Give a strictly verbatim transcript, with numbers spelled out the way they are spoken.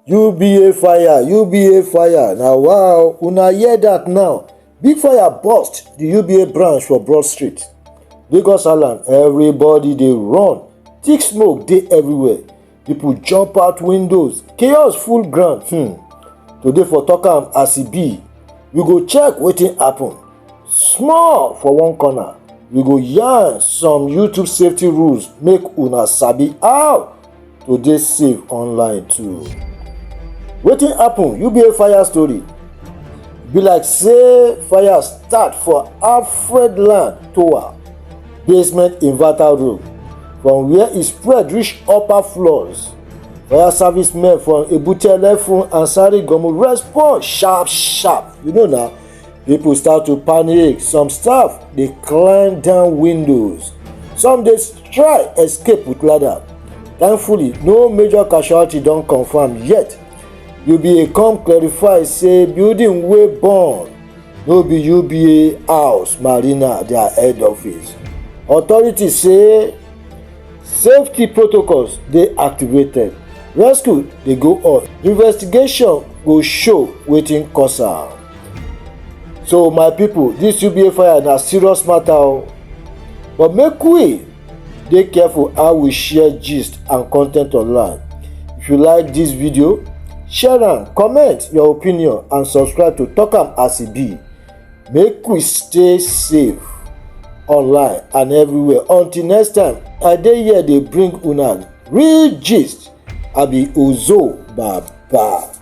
U B A fire, U B A fire, na wow, una hear that now. Big fire burst the U B A branch for Broad Street, Lagos Island. Everybody dey run, thick smoke dey everywhere. People jump out windows, chaos full ground. Hmm. Today for talk am as e be, we go check wetin happen. Small for one corner, we go yarn some YouTube safety rules, make una sabi how to dey safe online too. Wetin happen? U B A fire story. Be like say fire start for Alfred Land Tower, basement inverter room, from where e spread reach upper floors. Fire service men from Ebute Elefun and Sari Gomu respond sharp sharp. You know now, people start to panic. Some staff dey climb down windows. Some dey try escape with ladder. Thankfully, no major casualty don confirm yet. U B A come clarify say building wey burn no be U B A house, marina, their head office. Authorities say safety protocols dey activated. Rescue dey go on. Investigation go show wetin cause am. So my people, this U B A fire na serious matter o. But make we dey careful how we share gist and content online. If you like this video, share am, comment your opinion and subscribe to Talk Am As E Be. Make we stay safe online and everywhere. Until next time, I dey here dey bring una real gist. I be Ozo Baba.